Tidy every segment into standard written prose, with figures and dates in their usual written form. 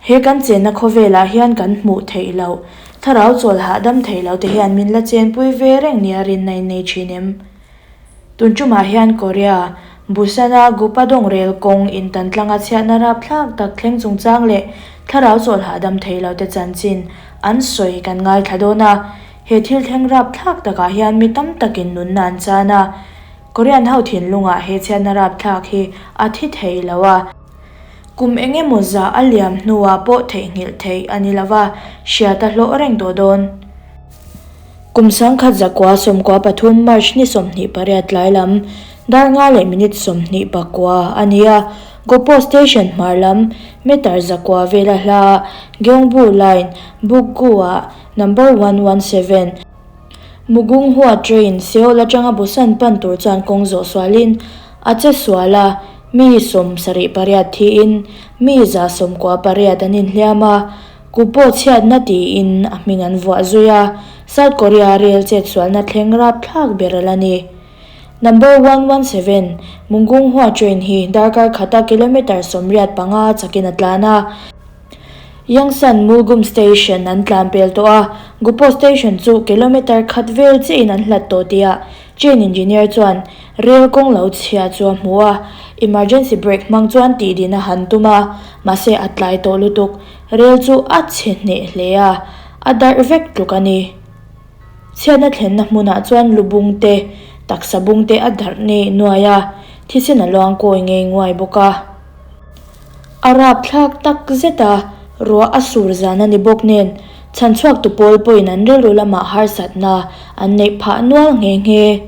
He kan chenna khawvelah hian kan hmuh theih loh, thlarau chawl hahdam theih loh te hian min la chenpui ve reng nia rinna in nei thin em? Tun tumah hian Korea, Busan-a Gupadong rel kawng intan tlanga chhiatna rapthlak tak thleng chungchang leh thlarau chawl hahdam theih loh te chanchin an sawi kan ngaithla dawn a. He thil thleng rapthlak takah hian mi tam takin nunna an chan a, Korean ho thinlungah he chhiatna rapthlak hi a thi thei lo a. Kum eng emaw zah a liam hnuah pawh theihnghilh theih a ni lo va, hriat a hlawh reng tawh dawn. Kum 1914 March ni 28 tlai lam, dar nga leh minute 29 a ni a, Gopo Station hmar lam meter 900 vela hla Gyeongbu Line, Bukgu-ah number 117, Mugunghwa train Seoul atanga Busan pan tur chuan kawng zawh sualin a che sual a, mi 78 thiin mi 98 an inhliam a, Ku pawh chhiatna tiin a hming an vuah zui a, South Korea rel chetsualna thleng rapthlak ber a la ni. Number 117 Mugunghwa train hi darkar khata kilometre 85 chakin a tlan a. Yangsan Mulgum Station an tlan pel tawh a, Gupo Station chu kilometre khat vel chiahin an hlat tawh tihah train engineer chuan rel kawng lo chhia chu a hmu a, emergency brake hmang chuan tihdin a han tum a, mahse a tlai tawh lutuk, rel chu a chhe hneh hle a, a darh vek tluk a ni. Chhiatna thlenna hmunah chuan lu bung te, taksa bung te a darh nei nuai a, thisen a luang kawi ngei nguai bawk a. A rapthlak tak zet a, ruah a sur zan a ni bawk nen, chhanchhuaktu pawl pawhin an rilru lamah harsatna an neih phah nual nghe nghe.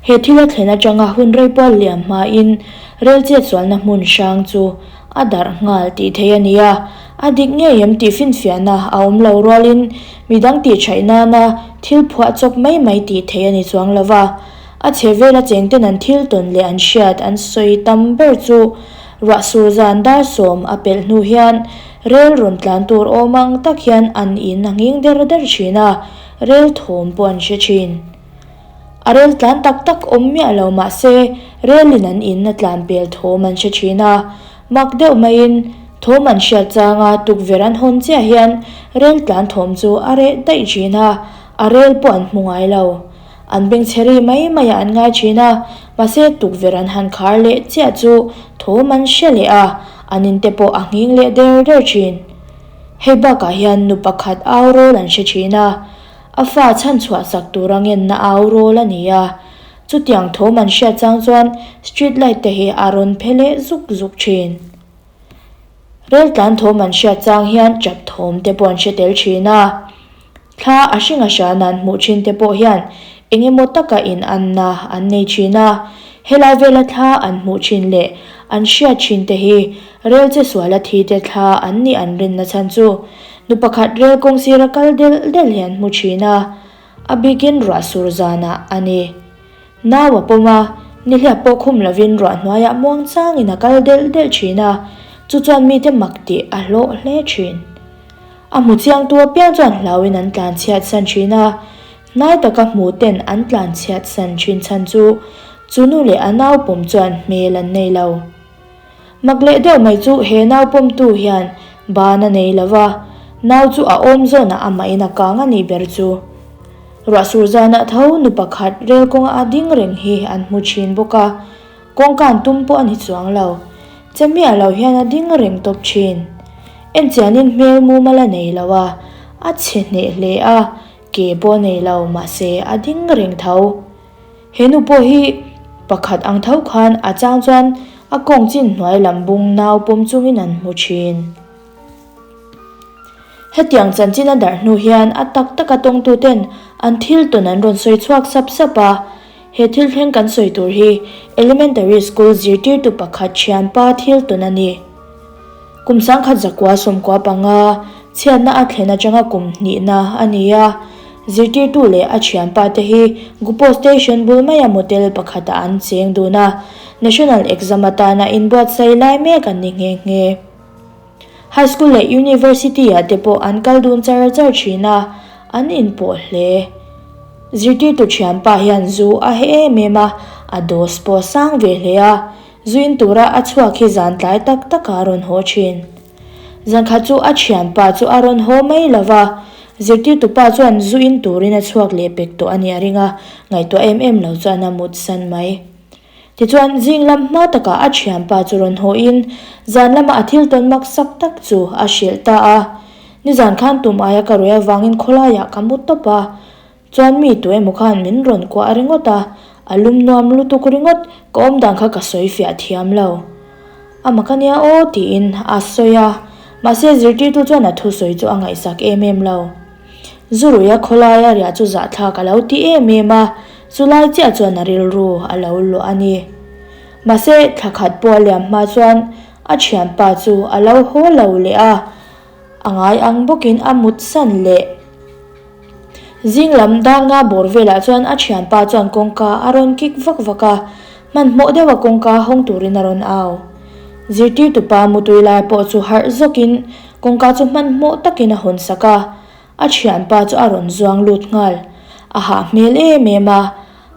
He thil a thlen atanga hun rei pual liam hmain rel chetsualna hmun hrang chu a darh nghal tih theih a ni a, a dik ngei em tih finfiahna a awm lo rualin midang tihchhaih nana thil phuah chawp mai mai tih theih a ni chuang lo va. A chhe vela chengten an thil tawn leh an hriat an sawi tam ber chu ruah sur zan dar sawm a pelh hnu hian rel rawn tlan tur awm ang tak hian an in a nghing der der thin a, rel thawm pawh an hre thin. A rel tlan tak tak awm miah lo mah se relin an in a tlan pel thawm an hre thin a, mak deuh maiin thawm an hriat changa tukverh an hawn chiah hian rel tlan thawm chu a reh daih thin a, a rel pawh an hmu ngai lo. An beng chhe ri mai maiah an ngai thin a, mahse tukverh an han khar leh chiah chu thawm an hre leh a, an in te pawh a nghing leh der der thin. Hei bakah hian nu pakhat au rawl an hre thin a, a fa chhanchhuah sak tura ngenna au rawl a ni a, chutiang thawm an hriat chang chuan street light te hi a rawn phe leh zuk zuk thin. Rel tlan thawm an hriat chang hian chap thawm te pawh an hre tel thin a. Thla a hring a hran an hmuh thin te pawh hian eng emaw taka in anna an nei thin a, helai vela thla an hmuh thin leh an hriat thin te hi rel che suala thi te thla an nih an rinna chhan chu nu pakhat rel kawng sira kal delh delh hi an hmu thin a, a bikin ruah sur zanah a ni. Nau a pawm a, nihliap pawh khum lovin ruah hnuaiah muang changin a kal delh delh thin a, chu chuan mite mak tih a hlawh hle thin. A hmu chiangtu apiang chuan hlauin an tlan chhiat san thin a, hnai taka hmu ten an tlan chhiat san thin chhan chu chu nu leh a nau pawm chuan hmel an nei lo. Mak leh deuh mai chu he nau pawmtu hian ban a nei lo va, nau chu a awm zawnah amahin a kang a nih ber chu. Ruah sur zanah tho nu pakhat rel kawnga a ding reng hi an hmu thin bawk a, kawngka an tum pawh a ni chuang lo. Che miah lo hian a ding reng tawp thin. Enchianin hmel mumal a nei lo a, a chhe hneh hle a, ke pawh a nei lo, mahse a ding reng tho. He nu pawh hi pakhat ang tho khan a chang chuan a kawng chin hnuai lam bung nau pawm chungin an hmu thin. Hetiang chanchin a darh hnu hian a tak taka tawngtuten an thil tawn an rawn sawi chhuak sap sap a. He thil thleng kan sawi tur hi Elementary School zirtirtu pakhat thianpa thil tawn a ni. Kum 1995 chhiatna a thlen atanga kum hnihna a ni a. Zirtirtu leh a thianpa te hi Gupo Station bul maia motel pakhatah an cheng dun a, National Exam atana inbuatsaih lai mek an ni nghe nghe. High School leh University ah te pawh an kal dun char char thin a, an inpawh hle. Zirtirtu thianpa hian zu a heh em em a, a dose pawh a sang ve hle a, zu in tura a chhuak hi zan tlai tak takah a rawn haw thin. Zankhat chu a thianpa chu a rawn haw mai lo va, zirtirtupa chuan zu in turin a chhuak leh pek tawh a nih a ring a, ngaihtuah em em lo chuan a mut san mai. Tichuan, zing lam hma takah a thianpa chu rawn haw in, zan lama a thil tawn mak sak tak chu a hrilh ta a. Nizan khan tum aia ka ruih avangin khawlaiah ka mu tawp a, Chuan mi tu emaw khan min rawn kuah ringawt a, a lum nuam lutuk ringawt, ka awm dan kha ka sawi fiah thiam lo. A mak a nia aw tiin a sawi a, mahse zirtirtu chuan a thusawi chu a ngaihsak em em lo. Zuruia khawlaia riah chu zahthlak a lo ti em em a, chulai chiah chuan a rilru a lo luah a ni. Mahse thla khat pawh a liam hma chuan a thianpa chu a lo haw lo leh a, A ngai ang bawkin a mut san leh. Zing lam dar nga bawr velah chuan a thianpa chuan kawngka a rawn kik vak vak a, hmanhmawh deuha kawngka hawng turin a rawn au. Zirtirtupa mutui lai pawh chu harh zawkin kawngka chu hmanhmawh takin a hawn sak a, a thianpa chu a rawn zuang lut nghal. A hah hmel em em a,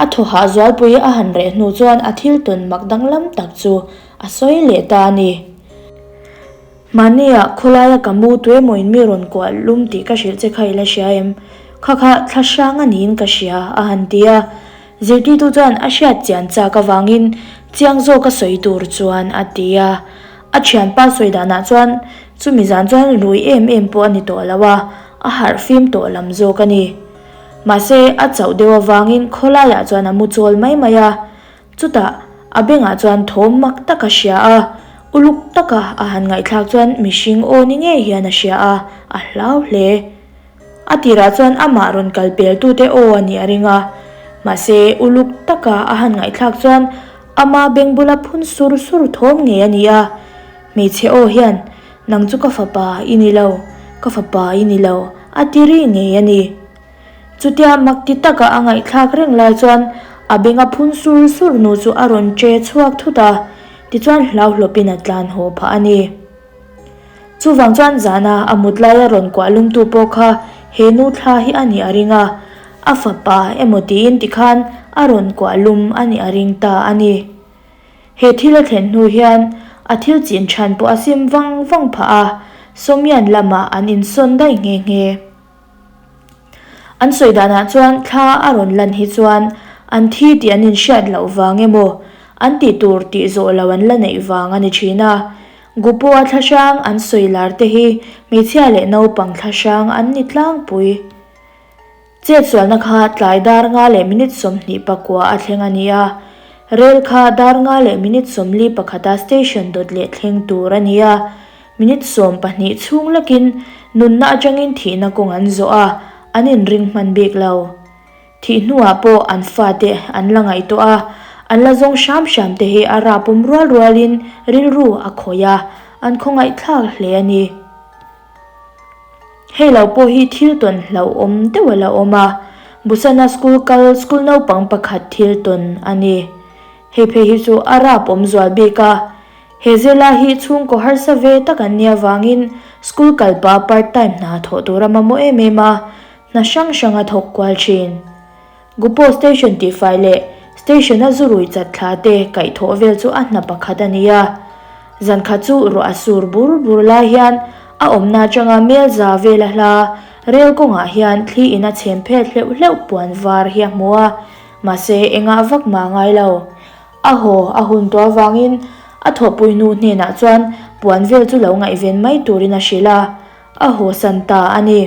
a thaw hah zualpui a han reh hnu chuan a thil tawn mak danglam tak chu a sawi leh ta a ni. Mahnia khawlaia ka mu tuemaw in mi rawn kuah lum tih ka hrilh che kha i la hria em? Kha kha thla hrang a niin ka hria, a han ti a. Zirtirtu chuan a hriat chian chak avangin chiang zawk a sawi tur chuan a ti a. A thianpa sawi danah chuan chumi zan chuan rui em em pawh a ni tawh lo a, a harh fim tawh lam zawk a ni. Mahse, a chauh deuh avangin khawlaiah chuan a mu chawl mai mai a. Chutah a bengah chuan thawm mak tak a hria a, uluk taka a han ngaihthlak chuan mihring aw ni ngei hian a hria a, a hlau hle. A tirah chuan amah rawn kal peltute aw a nih a ring a, mahse uluk taka a han ngaihthlak chuan ama beng bula phun sur sur thawm ngei a ni a, hmeichhe aw hian Nang chu ka fapa i ni lo, ka fapa i ni lo a ti ri ngei a ni. Chutia mak ti taka a ngaihthlak reng lai chuan a benga phun sur sur nu chu a rawn che chhuak thut a, tichuan hlauhlawpin a tlan haw phah a ni. Chuvang chuan zana a mut laia rawn kuah lumtu pawh kha he nu thla hi a nih a ring a, a fapa emaw tiin tikhan a rawn kuah lum a nih a ring ta a ni. He thil a thlen hnu hian a thil chin chhan pawh a sim vang vang phah a, Sawmian lamah an insawn daih nghe nghe. An sawi danah chuan thla a rawn lan hi chuan an thi tih an inhriat loh vang emaw, an tih tur tih zawh lo an la neih vang a ni thin a. Gupo-a thla hrang an sawi lar te hi hmeichhia leh naupang thla hrang an ni tlangpui. Chetsualna kha tlai dar nga leh minute 29 a thleng a ni a, rel kha dar nga leh minute 41 a station dawt leh thleng tur a ni a. Minute 12 chhung lekin nunna atangin thihna kawng an zawh a, an inring hman bik lo. Thih hnuah pawh an fate an la ngaihtuah a, an la zawng hram hram te hi a rapawm rual rualin rilru a khawih a, an khawngaihthlak hle a ni. Hei lo pawh hi thil tawn hlauhawm deuh a la awm a, Busana school kal school naupang pakhat thil tawn a ni. Hei phei hi chu a rapawm zual bik a, He zirlai hi chhungkaw harsa ve tak an nih avangin school kal pah part time hna thawh tur a mamawh em em a, hna hrang hrang a thawk kual thin. Gupo station tihfai leh station a zurui chat thla te kaihthawh vel chu a hna pakhat a ni a. Zan khat chu ruah a sur bur bur lai hian a awmna atanga mel za vela hla rel kawngah hian thli in a chhem phet hleuh hleuh puan var hi a hmu a, mahse engah vak mah ngai lo. A haw a hun tawh avangin a thawhpui hnu hnenah chuan puan vel chu lo ngaihven mai turin a hrilh a, a haw san ta a ni.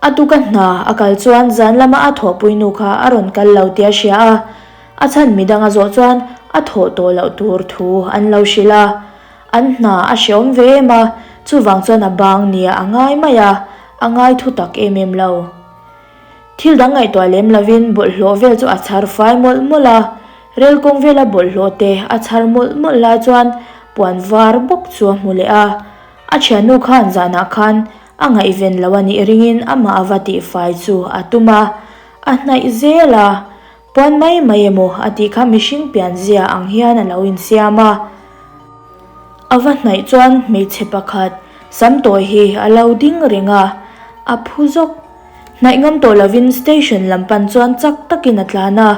A tuka hna a kal chuan zan lama a thawhpui nu kha a rawn kal lo tih a hria a, a chhan midang a zawh chuan a thawh tawh loh tur thu an lo hrilh a. An hna a hreawm ve em a, chuvang chuan a bang nia a ngai mai a, a ngai thu tak em em lo. Thil dang ngaihtuah lem lovin bawlhhlawh vel chu a chhar fai mawlh mawlh a, rel kawng vela bawlhhlawh te a chhar mawlh mawlh lai chuan puan var bawk chu a hmu leh a. A thiannu khan zanah khan a ngaihven lo a nih ringin amah a va tihfai chu a tum a, a hnaih zel a, puan mai mai emaw a tih kha mihring pianzia ang hian a lo insiam a. A va hnaih chuan hmeichhe pakhat sam tawi hi a lo ding reng a, a phu zawk. Hnaih ngam tawh lovin station lam pan chuan chak takin a tlan a,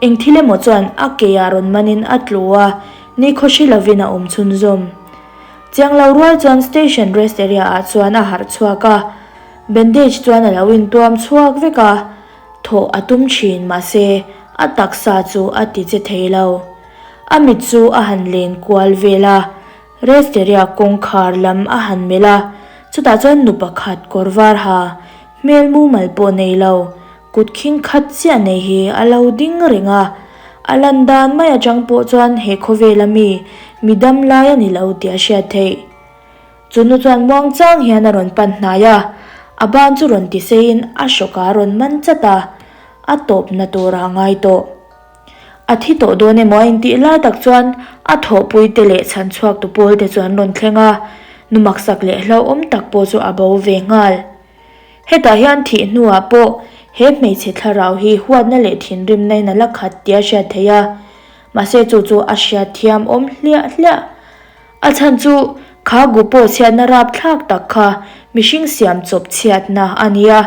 eng thil emaw chuan a ke ah rawn manin a tlu a, ni khaw hri lovin a awm chhunzawm. Chiang lo rual chuan station rest area ah chuan a harh chhuak a, bandage chuan a lo intuam chhuak vek a, thawh a tum thin mahse a taksa chu a ti che thei lo. A mit chu a han len kual vel a, rest area kawngkhar lam a han melh a, chutah chuan nu pakhat kawr var ha, hmel mumal pawh nei lo, Kut khing khat chiah nei hi a lo ding reng a, a lan dan mai atang pawh chuan he khawvela mi mi dam lai a ni lo tih a hriat theih. Chu nu chuan muangchang hian a rawn pan hnai a, a ban chu rawn ti seiin a hrawk a rawn man chat a, a tawpna turah a ngai tawh. A thi tawh dawn emaw a intih lai tak chuan a thawhpui te leh chhan chhuak tu pawl te chu an rawn thleng a, nu maksak leh hlauhawm tak pawh chu a bo ve nghal. Hetah hian thih hnuah pawh he hmeichhe thlarau hi huatna leh thinrimna in a la khat tih a hriat theih a, mahse chu chu a hriat thiam awm hliah hliah. A chhan chu kha Gupo chhiatna rapthlak tak kha mihring siam chawp chhiatna a ni a,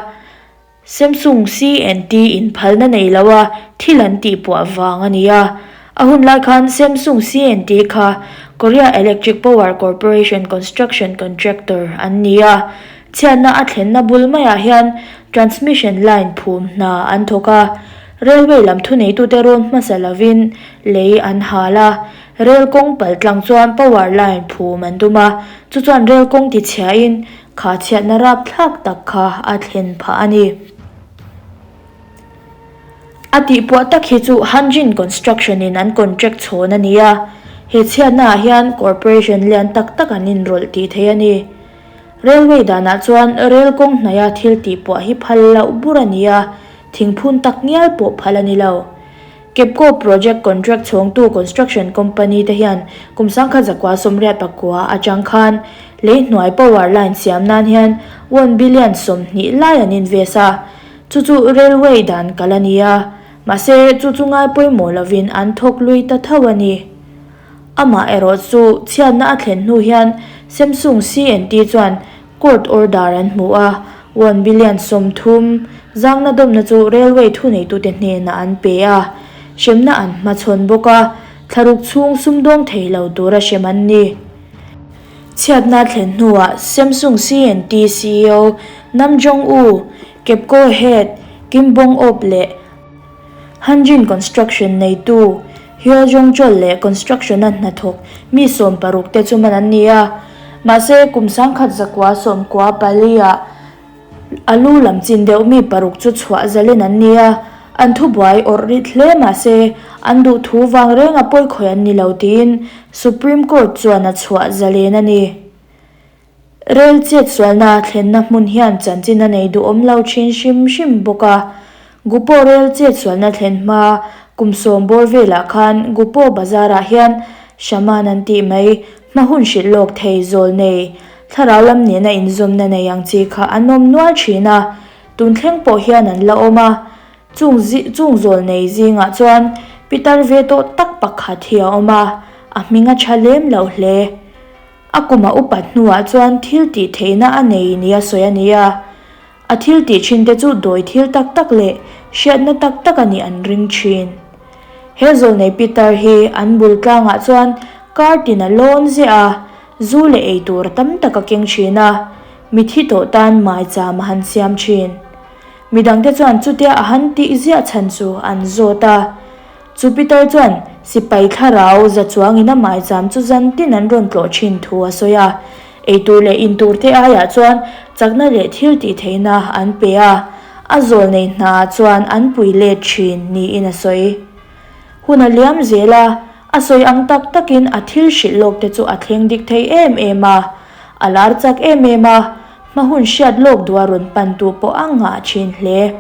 Samsung CNT in phalna nei lo a thil an tih puah vang a ni a. A hun lai khan Samsung CNT kha Korea Electric Power Corporation construction contractor an ni a, Chhiatna a thlenna bul maiah hian transmission line phum hna an thawk a, railway lam thuneitute rawn hmasa lovin lei an hal a, rail kawng pal tlang chuan power line phum an tum a, chu chuan rail kawng tichhiahin kha chhiatna rapthlak tak kha a thlen phah a ni. A tihpuah tak hi chu Hanjin Construction in an contract chhawn a ni a, he chhiatna ah hian corporation lian tak tak an inrawlh tih theih a ni. Railway danah chuan rail kawng hnaia thil tihpuah hi phal loh bur a ni a, thingphun tak ngial pawh phal a ni lo. Kepco project contract chhawngtu construction company te hian kum sangkhat zakua 89 atang khan lei hnuai power line siam nan hian won billion 20 lai an invest a, chu chu railway dan kal a ni a, mahse chu chu ngai pawimawh lovin an thawk lui ta tho a ni. Amah erawh chu chhiatna a thlen hnu hian Samsung CNT chuan court order an hmu a, won billion 30 zangna dawmna chu railway thuneitute hnenah an pe a, hremna an hmachhawn bawk a, thlaruk chhung sumdawng thei lo tura hrem an ni. Chhiatna a thlen hnuah Samsung CNT ceo Nam Jong-u, Kepco head Kim Bong-op leh Hanjin Construction neitu Hyo Jong Chol leh construction-a hnathawk mi 60 te chu man an ni a. Mahse, kum 1994 ah a lu lam chin deuh mi paruk chu chhuah zalen an ni a, an thubuai awrh rit hle mahse, an duh thu vang renga pawikhawih an ni lo tiin Supreme Court chuan a chhuah zalen a ni. Rel chetsualna thlenna hmun hian chanchin a nei duhawm lo thin hrim hrim bawk a. Gupo rel chetsualna thlen hma kum 10 bawr velah khan Gupo bazarah hian Shaman an tih mai hma hun hrilh lawk thei zawl nei thlarau lam nena inzawmna nei ang chi kha an awm nual thin a, tun thleng pawh hian an la awm a. Chung chung zawl nei zingah chuan pitar ve tawh tak pakhat hi a awm a, a hming a tha lem lo hle. A kum a upat hnuah chuan thil tih theihna a nei nia sawi a ni a, a thil tih thin te chu dawi thil tak tak leh hriatna tak tak a nih an ring thin. He zawlnei Peter hi an bul tlangah chuan kar tin a lawn ziah a, zu leh ei tur tam tak a keng thin a, mithi tawh tan maicham a han siam thin. Midangte chuan chutia a han tih ziah chhan chu an zawt a. Chu Peter chuan sipai thlarau za chuangin a maicham chu zan tin an rawn tlawh thin thu a sawi a. Eitur leh intur te aiah chuan chakna leh thil tih theihna an pe a, a zawl nei hnaah chuan an pui let thin niin a sawi. Hun a liam zel a, a sawi ang tak takin a thil hrilh lawk te chu a thleng dik thei em em a, a lar chak em em a, hma hun hriat lawk duh a rawn pan tu pawh a ngah thin hle.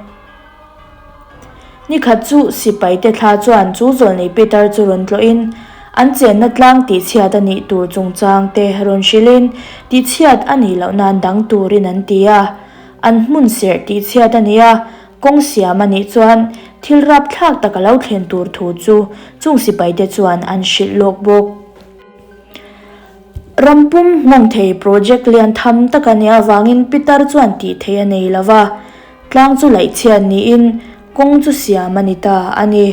Ni khat chu sipaite thla chuan chu zawlnei Peter chu rawn tlawhin an chenna tlang tihchhiat a nih tur chungchang te rawn hrilhin tihchhiat a nih loh nan dang turin an ti a. An hmun serh tihchhiat a ni a, kawng siam a nih chuan thil rapthlak tak a lo thlen tur thu chu chung sipaite chuan an hrilh lawk bawk. Ram pum nghawng thei project lian tham tak a nih avangin Peter chuan tih theih a nei lo va. Tlang chu laih chhiat niin kawng chu siam a ni ta a ni.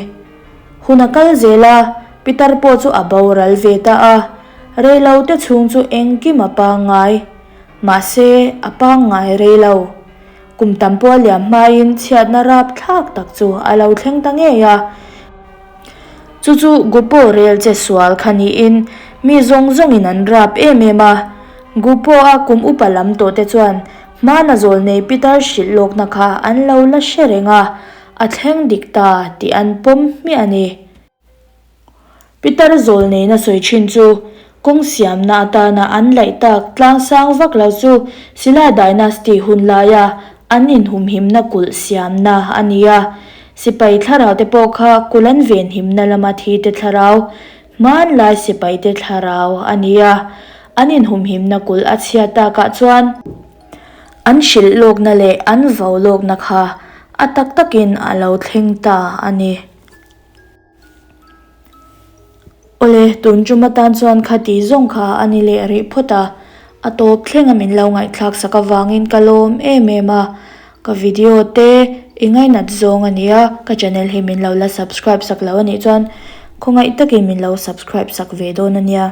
Hun a kal zel a, Pitar pawh chu a boral ve ta a. Rei lo te chhung chu engkim a pangngai. Mahse, a pangngai rei lo. Kum tam pawh a liam hmain chhiatna rapthlak tak chu a lo thleng ta ngei a. Chu chu Gupo rel che sual kha niin mi zawng zawngin an rap em em a. Gupo-a kum upa lam tawh te chuan hmana zawlnei Peter hrilh lawkna kha an lo la hre reng a, a thleng dik ta tih an pawm hmiah a ni. Pitar zawl neina sawi thin chu kawng siamna atana an laih tak tlang sang vak lo chu Silla Dynasty hun laia an inhumhimna kulh siamna a ni a. Sipai thlarau te pawh kha kulh an venhimna lama thi te thlarau, hmanlai sipai te thlarau a ni a. An inhumhimna kulh a chhiat takah chuan an hrilh lawkna leh an vau lawkna kha a tak takin a lo thleng ta a ni. Awle, tun tum atan chuan kha tih zawng kha a ni leh rih phawt a, a tawp thleng a min lo ngaihthlak sak avangin ka lawm em em a, ka video te i ngainat zawng a nia, ka channel hi min lo la subscribe sak lo a nih chuan khawngaih takin min lo subscribe sak ve dawn a nia.